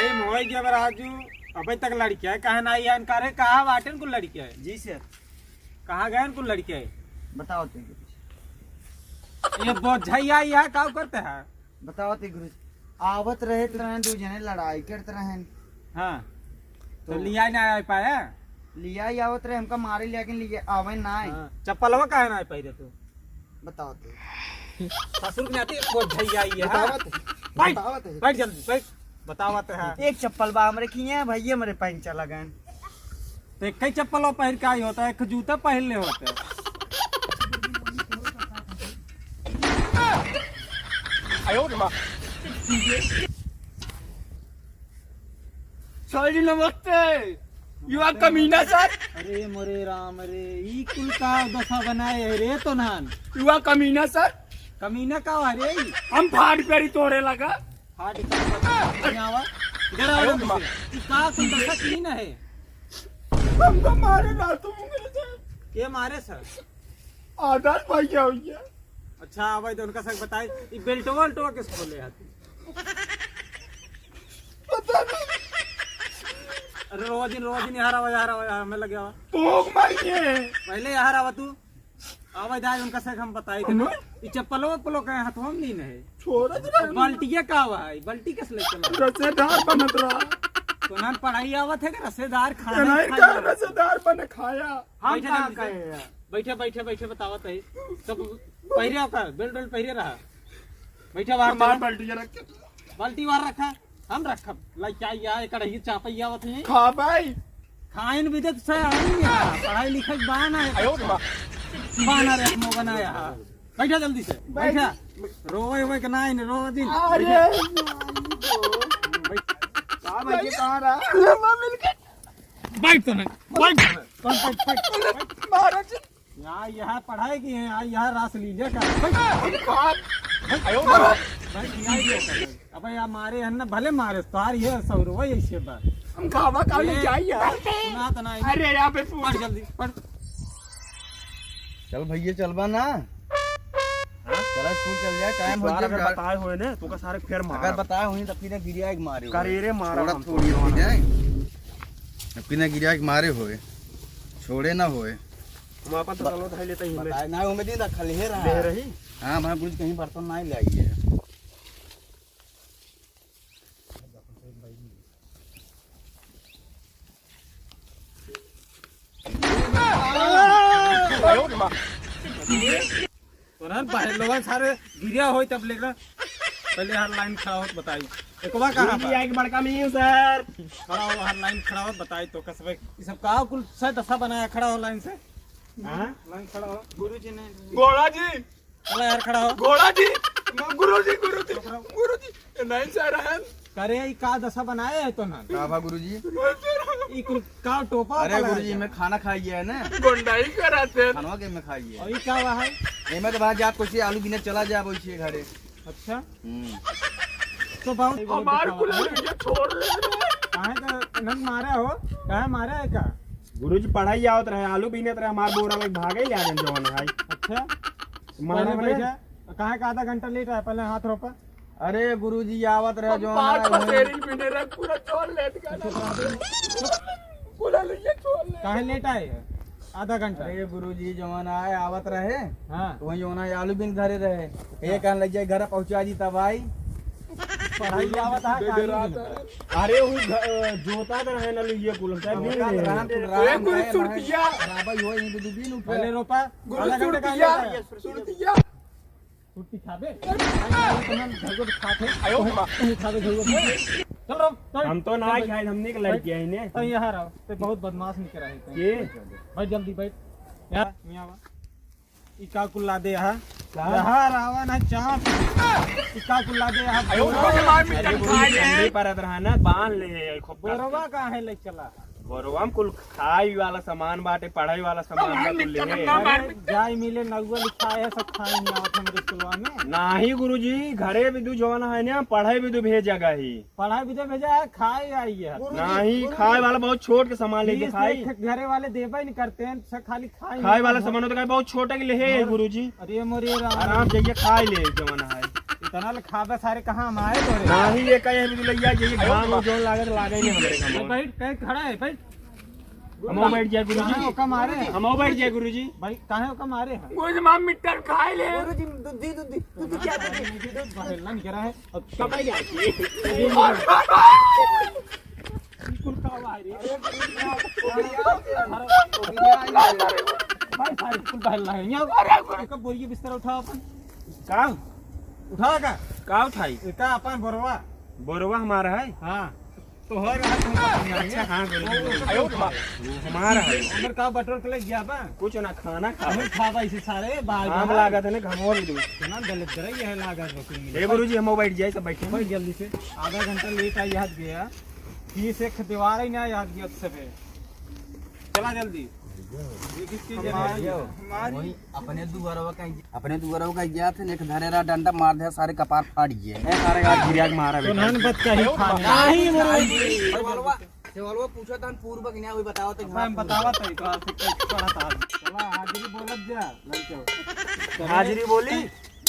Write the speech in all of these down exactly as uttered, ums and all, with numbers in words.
ए, मोए के अब राजू, अबे तक लड़किया काहे ना आई है? इनकार है, कहाँ बाटेन कुल लड़किया है? जी सर। कहाँ गएन कुल लड़किया है? बताओ तो। ये बोझाई आई है, का करते हैं? बताओ तो गुरु। आवत रहे तो रहेन, दू जने लड़ाई करत रहेन। हाँ। तो तो लिया ना आ पाया? लिया ही आवत रहे, हमका मारे लिया के लिए आवे ना आए। हाँ। चप्पलवा काहे ना पाई रे तू? बताओ तो। ससुर के नाती बोझाई आई है, हाँ? बतावत है, बैठ, बतावत है। बैठ जल्दी, बैठ। बतावत है। एक चप्पल बा हमरे किए, भैया हमरे पैंट चला गए। तो एक ही चप्पल पहिर के आई होता, एक जूता पहिर ले होते। आयो रे माँ। सर जी नमस्ते। You are कमीना सर। अरे मोरे राम रे, ई कुल का दशा बनाए है रे तोन्हान? You are कमीना सर। कमीना का है रे? हम फाड़ पेरी तोरे लगा। फाड़ के यहाँ आवा। इधर आओ जल्दी से। ई का कुल दशा की ना है? हमको मारे ना तुम मेरे सर। के मारे सर? आदर्श भाई क्या हो गया? अच्छा, आवा इधर उनका सब बताए। ई बेल्टवा उल्टवा किस खोले आती? पता नहीं। अरे रोवा जिन, रोवा जिन, यहाँ रहो, यहाँ रहो, यहाँ में लगे आवा। तोक मारिए। पहले यहाँ रहो तू। आवा इधर उनका सब हम बताए थे ना। हमें? ई चप्पलो वप्पलो के हाथवा में नहीं है। छोड़ दे। बाल्टिया का हुआ है? बाल्टी किस ले चला? रसेदार बनत रहा। तो नान पढ़ाई आवत है कि रसेदार खाना नहीं खाया? का रसेदार बन खाया। हम बैठे काम जल्दी से। कहे हैं। बैठे, बैठे, बैठे, बतावत है। सब पहिरे का, बेल्ट वेल्ट पहिरे रहा। बैठे बाहर हमार चलो। बाल्टी रख के। बाल्टी बाहर रखा, हम रखब। लाई क्या या, एक कढ़ाई चापा या आवत है। खा भाई। खाइन विदेत से आई है, पढ़ाई लिखाई बान है। आयो रे माँ। बान रे, हम बनाया है। बैठा जल्दी से, बैठ। बैठा। रोवे, रोवे के ना, रो दिन। अरे। बैठ। का भाई, ये कहाँ रहा? अरे माँ, मिल गया। बैठ तो नहीं, बैठ। बैठ, बैठ, बैठ। महाराज। यहाँ, यहाँ पढ़ाई की है, यहाँ, यहाँ रास लीला का। बैठ। आयो। बैठ, यहाँ ये कर। अबे यार, मारे हन ना, भले मारे, तार ये सौरवा ये शेबा। हम खावा का ले ये जाइए। सुना तो नहीं। अरे, यहाँ पे पढ़ जल्दी, पढ़। चल भैया, चलबा ना। हाँ? चला, स्कूल चल जाए, टाइम हो गया। अगर बताए हुए ने, तो का सारे फेर मारा। अगर बताए हुए, तब किने गिरिया एक मारे हुए। करे रे मारा थोड़ा हम थोड़ी तो। हो जाए। अब किने गिरिया एक मारे हुए। छोड़े ना होए। हम आपन तो ब-, चलो धाई लेते ही में। बताए ना, हमें दिन रखल हे रहा। ले रही? हाँ, हमारे कुछ कहीं बर्तन ना ले आई है। तोरा पहलवान सारे गिरिया होई तब लेकर पहले हर लाइन खड़ा होत बताई। एकवा कहाँ बा? एक बड़का मीन सर। खड़ा हो, हर लाइन खड़ा होत बताई तो कसबे। ई सब का कुल सै दशा बनाया, खड़ा हो लाइन से। हाँ? लाइन खड़ा हो। गुरुजी ने। घोड़ा जी। चला यार, खड़ा हो। घोड़ा जी, गुरुजी, गुरुजी, गुरुजी, ये नहीं सह रहे हैं। करे, ई का दशा बनाए है तो ना? का बा गुरुजी? ई कुल का टोपा अरे वाला गुरुजी, है? मैं खाना खाई गया है ना। गुंडाई कराते हैं। खानवा के में खाई है। और ई का हुआ है? एमे तो बाहर जात कुछ आलू बिने चला जाए वैसे घरे। अच्छा। हम्म। तो बहुत हमार कुल ये छोड़ रहे हैं। काहे का नन मारे हो? काहे मारे है का? गुरुजी पढ़ाई आवत रहे, आलू बीनत रहे, हमार बोरा में भागे ले आ गए जवान भाई। अच्छा। मारे पहले मने बैठा, काहे का आधा घंटा लेट आया, पहले हाथ रोपा। अरे गुरुजी आवत रहे हम जो पाँच हमारा पसेरी पीने रहे, पूरा चोर लेट का ना। पूरा लइया चोर लेट। काहे लेट आए? आधा घंटा। अरे गुरुजी जवन आए आवत रहे, हाँ। तो वही जवन आए आलू बिन घरे रहे। अच्छा। ये कहन लग जाए घर पहुँचा दी तब आई। पढ़ाई आवत है, काहे नहीं? अरे वो घ-, जोता कर है ना लइया कुल, हम साहब बिन रहे हैं। ए गुरु सुरतिया। खराबा ही हो, यहीं पे दो दिन ऊपर। पहले रोपा, गुरु आधा घंटा का सुरतिया, लेट आया। सुरतिया। छुट्टी खाबे? घर को खाते। आयो माँ। तू खाबे घर को। चल रहो, चल। हम तो ना चल भाई। खाए, हमने के लड़की है इन्हें। तो यहाँ रहो, तो बहुत बदमाश निकल रहे थे। ये? भाई जल्दी बैठ। यहाँ, यहाँ आवा। ई का कुल्ला दे यहाँ? का? यहाँ रहा ना चाप। ई का कुल्ला दे यहाँ? आयो माँ, मार मिटा अरे खा गुरुजी, गए। ठंडी परत रहा ना, बांध ले है, खूब बोरवा का है ले चला? बोरवा में कुल खाई वाला सामान बाटे, पढ़ाई वाला सामान बा, कुल ले। अरे, जाई मिले, नौवा लिखाए है, सब खाए नहीं आवत हमरे स्कूलवा में। नाही गुरुजी, घरे भी दू जवान है ना, पढ़े भी दू भेज जगह ही। पढ़े भी दू भेजा है, खाए आई है। नहीं, खाए वाला बहुत छोट के सामान लेके खाई। घरे वाले देबे नहीं करते हैं, सब खाली खाए खाए वाला सामान तो खाए बहुत छोटा के ले है गुरुजी। अरे मोरे राम। आराम जाइए, खाए ले जवान है। ई तनल खाबे सारे, कहाँ हम आए तोरे? नाही, ये कहे बिजुलैया, ये घाम जोन लागत, लागे नहीं हमरे घाम। बैठ, कहे खड़ा है, बैठ। हमो बैठ जाए गुरुजी। कहाँ ओका मारे? हमो बैठ जाए गुरुजी। भाई, काहे ओका मारे है? वो जमा मिट्टर खाए ले। गुरुजी, दूधी, दूधी, दूधी क्या दूधी? दूध बहेला नहीं करा है। अब कब आ जाती है? बिल्कुल का हुआ है रे? भाई, भाई, बिल्कुल बहेला है। यहाँ अरे, अरे। एक बोरिया बिस्तर उठाओ अपन। का? उठा का? का उठाई? इतना अपन बोरवा। बोरवा हमारा है? हाँ। तो हो रहा है तुमको। अच्छा, हाँ, बोलो, बोलो। वो हमारा है। हमर का बटोर के ले गया बा? कुछ ना, खाना खा। हम खाबा इसे सारे, बाल हम बाहर। लागत है ना, घमोर दो। इतना दलिद्र है, यह लागत है, कोई ए मिले। गुरुजी, हम बैठ जाए, सब बैठे। बैठ जल्दी से। आधा घंटा लेट आई, याद गया। पीस एक दीवार ही ना याद गया सबे। चला जल्दी। ये किसकी जगह है? हमारी। वही अपने दुआरवा का, अपने दुआरवा का गया थे, एक धरे रहा डंडा मार दे, सारे कपार फाड़ गए। ए, सारे का गिरिया के मारा तो बेटा। नन बत कहीं खाने। नहीं, नहीं, नहीं। सेवलवा, सेवलवा पूछा था, पूर्व के न्याय बताओ तो। अब हम बतावा तो, तो आज से पढ़ा था। चला, हाजिरी बोलत जा, लड़के। हाजिरी बोली?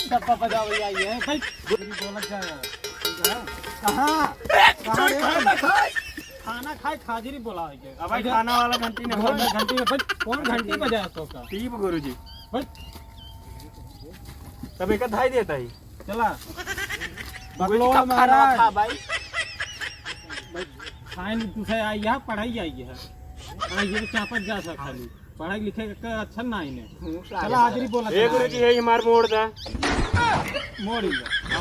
डब्बा बजाओ भैया, ये है, भाई। बोलत जा यार। कहाँ? कहाँ रे? खाना खाए। खाना खाए, हाजिरी बोला है के? अब भाई, अच्छा। खाना वाला घंटी नहीं बोल, बजा। घंटी में बज-, कौन घंटी बजाया तो का? टीप गुरुजी। बज। तब एक धाई देता ही। चला। गुरुजी बकलोल कब खाना महाराज। खा भाई? भाई, खाए नहीं, दूसरे आई यहाँ, पढ़ाई आई है। पढ़ाई ये चापत जा सा खाली। पढ़ाई लिखे का अच्छा ना इन्हें। हम्म, चला, हाजिरी बोला। ए गुरुजी, यही हमार मोड़ दा। मोड़ ही है। ना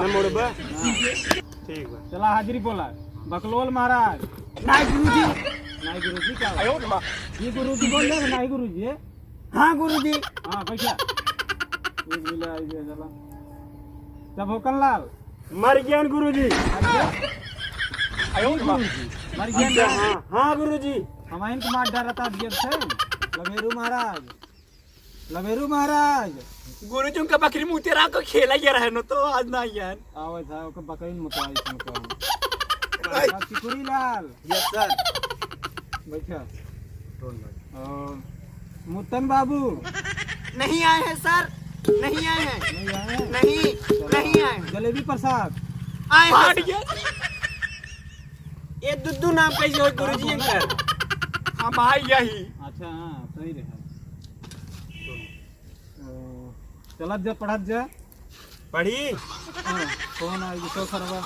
मोड़ बा? हाँ। ठीक बा। चला, हाजिरी बोला। बकलोल महाराज। नाई गुरुजी। नाई गुरुजी का? ये गुरुजी बोल रहे हैं, नाई गुरुजी, ये? हाँ गुरुजी। हाँ, बैठा। ये मिला, ये चला। तब होकन लाल। मर गया गुरुजी। मर गया? आयो गुरुजी। मर गया अच्छा, ना? हाँ, हाँ गुरुजी। हमाइन के मार डरता दियत से। लभेरू महाराज। लभेरू महाराज। गुरुजी उनका बकरी मुतेरा को खेला ये रहे न तो आज ना यार। आवे था, ओके बकरी मुतवाई सुन के। आई। अब सिकुड़ी लाल। Yes sir। बैठा। और मुत्तन बाबू। नहीं आए हैं सर, नहीं आए हैं। नहीं आए हैं? नहीं, चलो। नहीं आए हैं। जलेबी प्रसाद। आए हैं फाट सर। गया। ये दुद्दू नाम कैसे हो गुरुजी इनकर? हम भाई यही। अच्छा, हाँ, सही रहे। ओ, चलत जा, पढ़त जा। पढ़ी? हाँ, फोन आ गया, तो सरवा।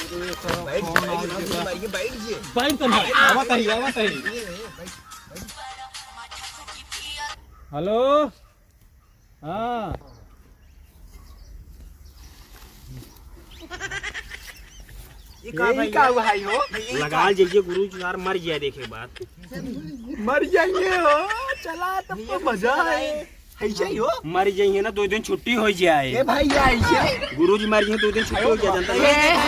अरे, सरवा, बैठ, फोन आ गया। बैठ, बैठ, बैठ, बैठ। बैठ तो ना, आवत ही, आवत ही। ये, ये, बैठ, बैठ। हेलो? हाँ। ये का यही भाई का है? भाई हो? भाई, यही लगाल का? जइए गुरु जी यार, मर गया देखे बात। मर जाइए हो, चला तब तो मजा आए। ऐसे ही हो? मर जाइए ना, दो दिन छुट्टी हो जाए। ए भाई, ये ऐसे? गुरु जी मर जाइए, दो दिन छुट्टी हो जाए, जानता है? ए,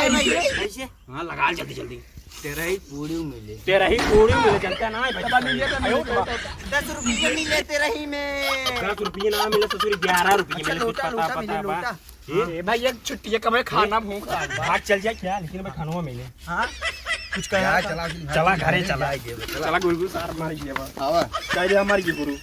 ऐसे? ऐसे? हाँ, लगाल जल्दी जल्दी। तेरा ही पूरी मिले। तेरा ही पूरी मिले, जनता ना है, भाई। दस रुपये मिले तेरा ही में। दस रुपये ना मिले, ससुर, ग्यारह रुपये अच्छा, मिले, कुछ लोटा, पता, लोटा मिले, पता बा? लोटा। ये? ए भाई, एक छुट्टी है, कमाए खाना भूख रहा है। भाग चल जाए क्या, लेकिन भाई खानवा मिले। हाँ? कुछ कहा क्या था? चला, चला घरे चला। चला, गुलगुल सार मार गया बा। आवा। कह दे हमारी की गुरु।